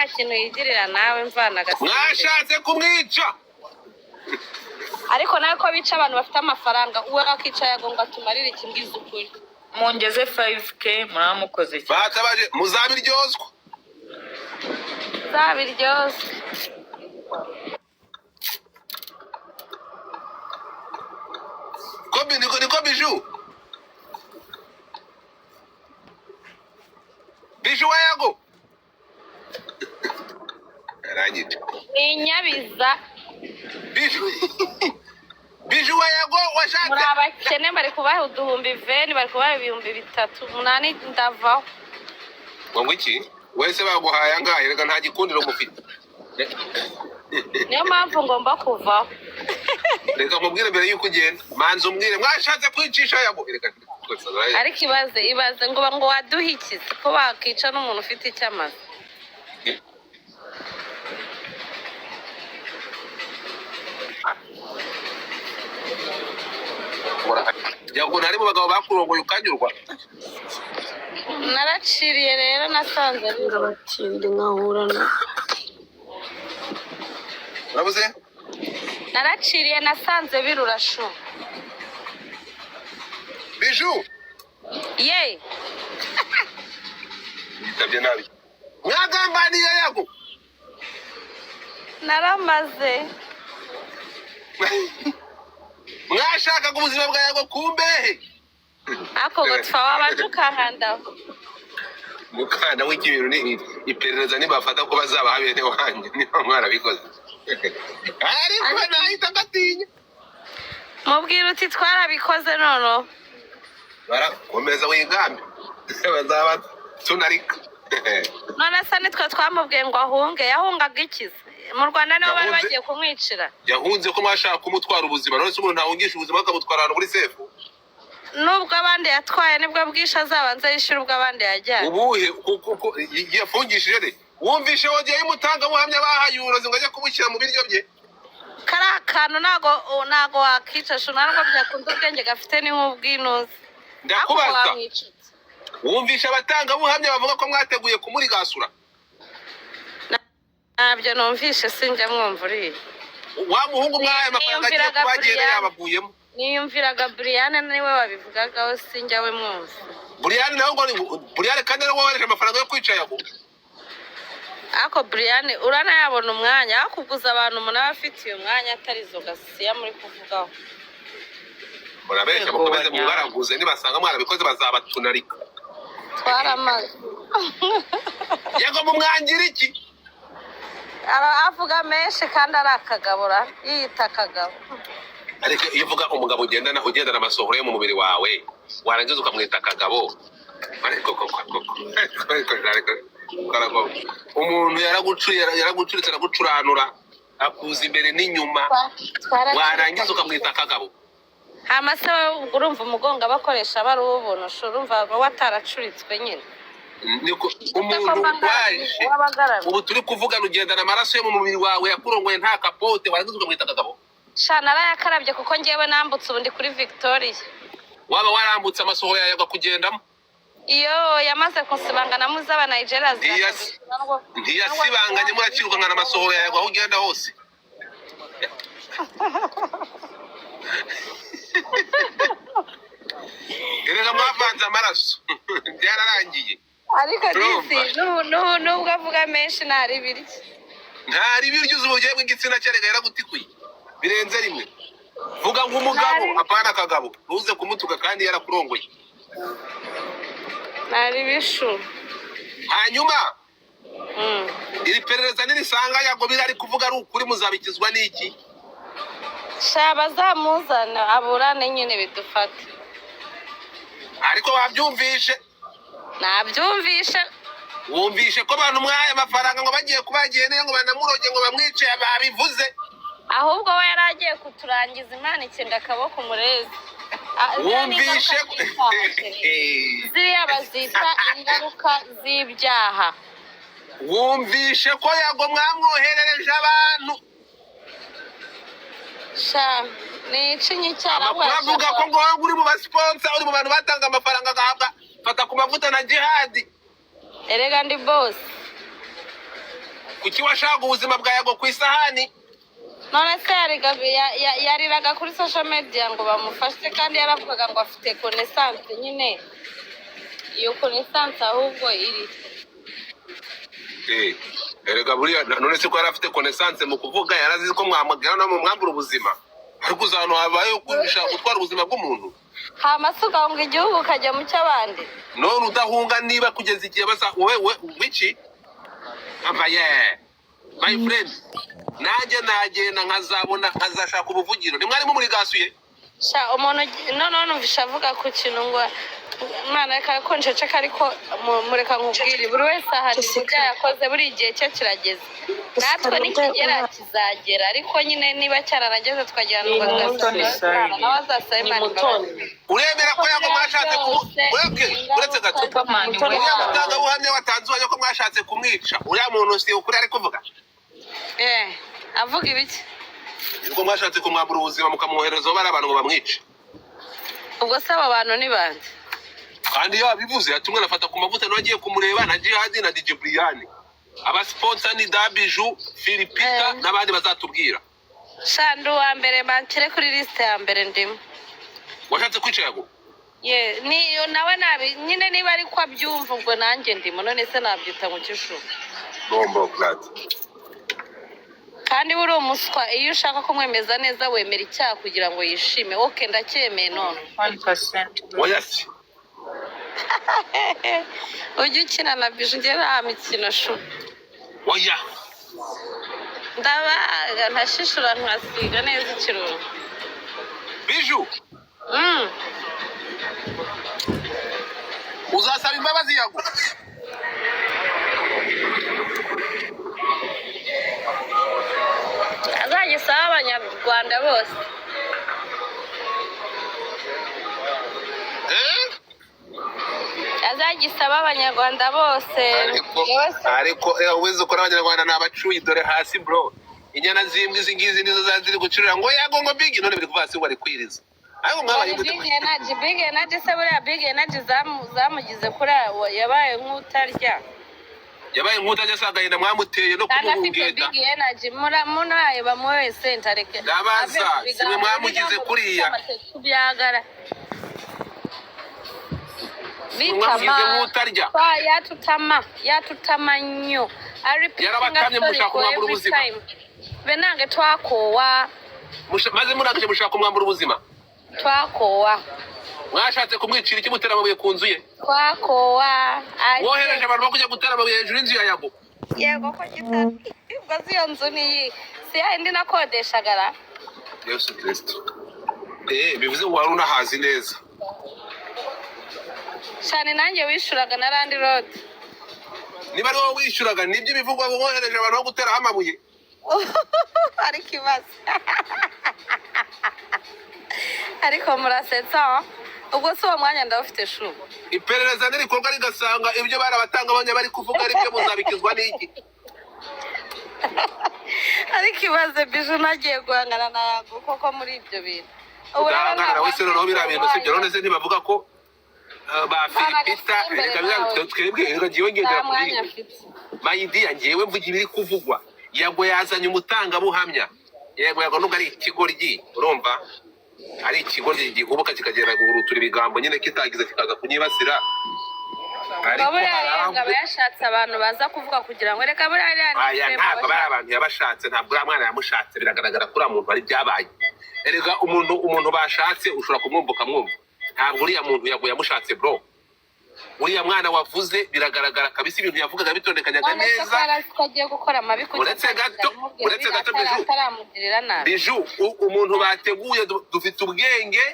nta kintu yigirira nawe mvana agasimbi. Mwashatse kumwica. Ariko nawe ko bica abantu bafite amafaranga, uwe akica Yago ngo atumarire iki? Mbwiza ukuri. Mungeze 5K, muramukoze cyane. Batabaje, muzabiryozwa. Zabiryose. Ko niko Biju, Biju wa Yago aranyica. Ni inyabiza. Biju, Biju wa Yago Muri washatse abakene, bari kubaha uduhumbi veni, bari kubaha 3000, 8000, ndavaho. Ngo iki? Wese baguhaye angahe? Reka, nta gikundiro mufite. Niyo mpamvu ngomba kuvaho. Reka nkubwire mbere y'uko ugenda, manza umbwire, mwashatse kwicisha Yago? Reka. Ariko ibaze, ibaze ngo waduhikize ko bakica n'umuntu ufite icyo amaze. Yago ntari mu bagabo bakurongoye ukanyurwa? Naraciriye rero, nasanze Ngo abatindi nkahura na Urabuze. Naraciriye, nasanze birura shu. Biju. Ye. Yitabye nabi. Mwagambaniye Yago. Naramaze. Mwashakaga ubuzima bwa Yago kumbehe. Ako gutfa wabanje ukankandaho. Mukanda w'ikibintu ni iperereza, nibafata ko bazaba bene wanyu niba mwarabikoze, ariko nahita ngatinya. Mubwira uti twarabikoze noneho. Barakomeza wigambe, bazaba tunarika. None se nitwe twamubwiye ngo ahunge? Yahungaga ikize mu Rwanda? Nibo bari Yahunze- bagiye kumwicira. Yahunze ko mwashaka kumutwara ubuzima. None se umuntu ntahungisha ubuzima bakamutwara ahantu muri safe? Nubwo abandi yatwaye nibwo bwishe, azabanza yishyura ubwo abandi yajyanye. Ubuhe? Kuko yafungishije re, wumvishe wongeye y'umutangabuhamya bahaye uburozi ngo ajye kumushyira mu biryo bye. Kariya kantu ntago wakica shu, ntabwo byakunda, ubwenge gafite ni nk'ubw'inuzi. Ariko Ndakubaza. wamwica. Wumvishe abatangabuhamya bavuga ko mwateguye kumurigasura? Ntabyo numvishe, sinjya mwumva uriya. Wa muhungu mwahaye amafaranga agiye Niyumviraga kubagenda Brian. yabavuyemo. Niyumviraga Brian, niwe wabivugagaho, sinjya we mwumva. Buriyani nawe ngo ni Buriyani, kandi nawe wohereje amafaranga yo kwica Yago. Ariko Brian uranayabona umwanya aho kuguza abantu, umuntu aba afitiye umwanya atari izo gasiya muri kuvugaho. Murabeshya. Yego, Mukomeze banyana. mwibaraguze, nibasanga mwarabikoze bazabatunarika. Twaramaze. Yago mumwangira iki? Avuga menshi kandi ari akagabura, yiyita akagabo. Ariko iyo uvuga umugabo ugendana amasohoro yo mu mubiri wawe, warangiza ukamwita akagabo, ariko koko koko ariko umuntu yaragucuye, yaragucuritse, aragucuranura, akuza imbere n'inyuma, warangiza ukamwita akagabo. Hama se wowe ubwo urumva umugongo abakoresha aba ari uw'ubuntu shu? Urumva wataracuritswe nyine. Niko umuntu waje W'abagaramye. ubu turi kuvugana, ugendana amaraso yo mu mubiri wawe, yakurongoye nta kapote, warangiza ukamwita akagabo. Sha, narayakarabye kuko ngewe nambutse, ubu ndi kuri Victoria. Waba warambutse, amasohoro yawe akakugendamo. Iyo yamaze kunsibangana muzaba Nigeria. Ntiyasibanganye, murakirukankana amasohoro yawe aho ugenda hose. Erega mwavanze amaraso, byararangiye. Ariko Urumva? disi nubwo avuga menshi ntari biryo. Ntari ibiryo, uzi uburyohe bw'igitsina cye? Erega yaragutikuye birenze rimwe. Vuga ngo umugabo, apana akagabo, ntuze kumutuka kandi yarakurongoye. Ntari bishu. Hanyuma iri perereza nirisanga Yago biri ari kuvuga ari ukuri, muzabikizwa n'iki? Sha, bazamuzana aburane nyine bidufate. Ariko wabyumvishe? Nabyumvishe. Wumvishe ko abantu mwahaye amafaranga ngo bagiye kubagiye ngo banamuroge ngo bamwice, babivuze? Ahubwo we yari agiye kuturangiza, Imana ikinga akaboko umurezi. Ah, ziriya ni Wumvishe ingaruka z'ibyaha. Ziriya bazita ingaruka z'ibyaha. Wumvishe ko Yago mwamwoherereje abantu? Sha, ni icinyi. Amakuru avuga ko ngo wowe uri mu ba sponsor, uri mu bantu batanga amafaranga agahabwa Fata ku Mavuta na Jihadi. Erega ndi boss. Kuki washaka ubuzima bwa Yago ku isahani? None se yariraga kuri social media ngo bamufashe, kandi yaravugaga ngo afite connaissance nyine. Iyo connaissance ahubwo iri Erega buriya none se ko yari afite connaissance mu kuvuga, yarazi ko mwamugera no mwambura ubuzima, ariko uzi ahantu habaye gushaka gutwara ubuzima bw'umuntu. Hama se ugahunga igihugu ukajya mu cy'abandi? None udahunga niba kugeza igihe baza wowe we wiki ava ye, my friend, nanjye nagenda nkazabona, nkazashaka ubuvugiro. Ni mwarimu muri gasuye. Sha, umuntu noneho numvisha avuga ku kintu ngo Imana reka ko nceceka, ariko mureka nkubwire, buri wese ahanirwa Jessica. ibyaha yakoze. Buri gihe cye kirageze. Jessica, Natwe nubwo nikigera kizagera, ariko nyine niba cyaranageze tukagira ngo Ni Mutoni tugasaba Imana, Side. nawe azasaba Ni Imana Mutoni. imbabazi. Uremera ko Yago mwashatse kumu uretse gato. Superman Mutoni we. Uriya mutangabuhamya watanze ubuhamya ko mwashatse kumwica, uriya muntu si ukuri ari kuvuga? Avuga ibiki? Ubwo mwashatse kumwambura ubuzima, mukamwohereza aho bari abantu ngo bamwice. Ubwo se abo bantu ni bande? Kandi iyo abivuze yatumwe anafata ku mavuta, nawe agiye kumureba na Jihadi na DJ Brian. Abasponsor ni Dabiju Philipita n'abandi bazatubwira. Sha, ndi uwa mbere, banshyire kuri lisite ya mbere, ndimo. Washatse kwica Yago? Ye, ni nawe nabi nyine, niba ariko abyumva, ubwo nanjye ndimo. None se nabyita mu kishu? Bombo glad. Kandi buri umuswa, iyo ushaka kumwemeza neza, wemera icyaha kugira ngo yishime. Okay, ndacyemeye none. 1%. Oya se. Ujye ukina na Biju, njye nta mikino shu. Oya. Ndabaga ntashishura, nkasiga neza ikirungo. Biju, uzasaba imbabazi Yago? Azagisaba Abanyarwanda bose. Eh? Azagisaba Abanyarwanda bose. Ariko Bose. ariko uwize ukora, Abanyarwanda ni abacuyi. Dore hasi bro, inyana z'imbwa izi ngizi nizo zari ziri gucurira ngo Yago, ngo bigi, none biri kuva hasi ngo ari kwiriza. Ariko mwabaye gute? Big Energy, Big Energy se, buriya Big Energy zamugize kuri yabaye nk'utarya. Yabaye nk'utajya, se agahinda mwamuteye no Kandi afite kumuhungeta. Big Energy, murayo bamuhe sente areke. Ndabaza, ave ku si mwe bigambo, mwamugize ibigambo kuriya? bifite kubyagara. Mwamugize Bitama. nk'utarya. Yatutama, yatutama nnyo. Yarabatamye, mushaka kumwambura ubuzima. Benange twakoowa. Maze murangije mushaka kumwambura ubuzima. Twakoowa. Mwashatse kumwicira iki, mutera amabuye ku nzu ye? Twakoowa. Wohereje abantu bo kujya gutera amabuye hejuru y'inzu ya Yago. Yego, ko kitari ubwo si iyo nzu niyi, si ya yindi nakodeshagara. Yesu Kristo! Bivuze ngo wari unahazi neza. Cyane, nanjye wishuraga na landlord. Niba ari wowe wishyuraga, nibyo bivugwa, wohereje abantu bo guteraho amabuye. Ariko ibaze, ariko murasetsa. Ubwo si uwo mwanya ndawufite shu. Iperereza nirikorwa rigasanga ibyo bari abatangabuhamya bari kuvuga ari byo, muzabikizwa n'iki? Ariko ibaze, Biju, nagiye guhangana na Yago koko muri ibyo bintu. Ubu rero Udahangarira ntabwo wese. Noneho biriya bintu sibyo? None se ntibavuga ko ba Philipita Nta reka gasimba nawe. twebwe reka ngewe Nta ngendera kuri mwanya afite. Mayidiya, ngewe mvuga ibiri kuvugwa. Yago yazanye umutangabuhamya. Yego, Yago nubwo ari ikigoryi, urumva ari ikigoryi gihubuka kikagenda guhurutura ibigambo nyine, kitagize kikaza kunyibasira, ariko Buriya hari rero aho aba yashatse abantu baza kuvuga kugira ngo reka buriya rero Aya ntabwo bari abantu yabashatse, ntabwo uriya mwana yamushatse. Biragaragara ko uriya muntu hari ibyabaye. Erega umuntu bashatse ushobora kumwumva ukamwumva. Ntabwo uriya muntu Yago yamushatse bro. Uriya mwana wavuze, biragaragara kabisa, ibintu yavugaga bitondekanyaga None se ko neza. yari azi ko agiye gukora amabi, kuki Uretse gato, atamubwira uretse gato, Bijou. ataramugirira nabi? Biju, umuntu bateguye, dufite ubwenge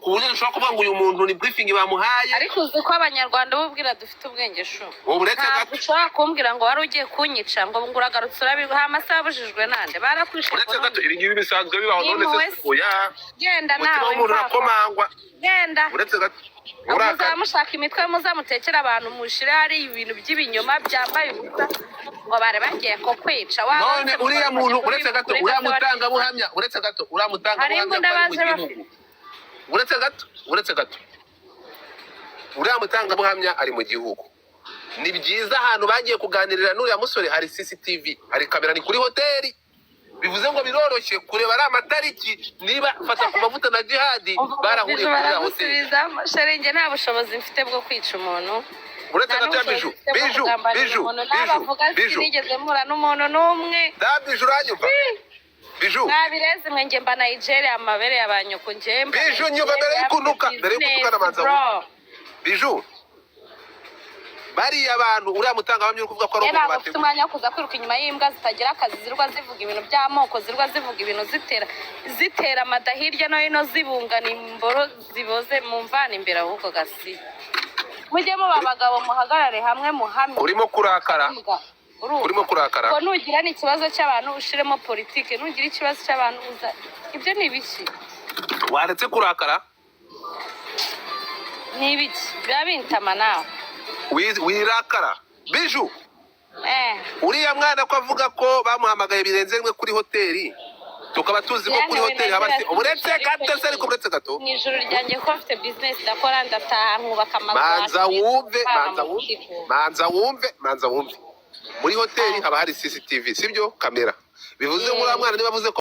ku buryo dushobora kuvuga ngo uyu muntu ni briefing bamuhaye. Ariko uzi ko Abanyarwanda bubwira dufite ubwenge shu? Ubu uretse Ntabwo gato. ushobora kumbwira ngo wari ugiye kunyica, ngo uragarutse urabiha amasaha, abujijwe nande barakwishe. Uretse gato, ibi ngibi bisanzwe bibaho. Ni None impuhwe se se. oya. Genda Umutima nawe. w'umuntu Mpapuro. urakomangwa. Genda. Uretse gato, urakara. Muzamushaka imitwe, muzamutekera abantu, mushire hari ibintu by'ibinyoma byambaye ubusa ngo bari bagiye kukwica. None uriya muntu, uretse gato, uriya mutangabuhamya, uretse gato, uriya Hari mutangabuhamya imbunda ko ari mu baje gihugu. Uretse gato, uretse gato, uriya mutangabuhamya ari mu gihugu. Ni byiza, ahantu bagiye kuganirira n'uriya musore hari CCTV, hari kamera, ni kuri hoteli. Bivuze ngo biroroshye kureba ari amatariki niba fata ku mavuta na Jihadi barahuriye Biju kuri iriya hoteli. baramusubizamo. Sharenge, nta bushobozi mfite bwo kwica umuntu. Uretse Nta gato ya n'ubushobozi Biju, mfite bwo Biju, kugambanira Biju, umuntu. Biju, N'abavuga Biju. sinigeze mpura n'umuntu n'umwe. Da Biju, uranyumva Biju? Mwabirezi mwe, njye mba Nigeria, amabere ya ba nyoko, njye mba Biju, nyumva mbere Nigeria, y'uko unuka, mfite mbere y'uko utukana business, banza bro. wumve. Biju, bariya bantu, uriya mutangabuhamya uri kuvuga ko ari Njye umuntu ntabwo mfite bateguye. umwanya wo kuza kwiruka inyuma y'imbwa zitagira akazi, zirwa zivuga ibintu by'amoko, zirwa zivuga ibintu zitera amada hirya no hino, zibungana imboro ziboze mu mvana imbere. Ahubwo gasi mujye muba abagabo, muhagarare hamwe, muhamye. Urimo kurakara. Imbwa. Urumva? Urimo kurakara. Ngo nugira n'ikibazo cy'abantu ushiremo politike, nugira ikibazo cy'abantu uza, ibyo ni ibiki? Waretse kurakara. Ni ibiki biba bintama nawe? Wirakara Biju. Eh. Uriya mwana ko avuga ko bamuhamagaye birenze rimwe kuri hoteli, tukaba tuzi ko kuri Yantewe hoteli haba na uretse gato se, ariko uretse gato. Mu ijoro ryanjye ko mfite business ndakora, ndataha nkubaka amazu. Manza wumve, hasi, manza mu wumve, kigo. Manza wumve, manza wumve. Muri hoteli haba hari CCTV, sibyo? Kamera. Bivuze ngo uriya mwana niba avuze ko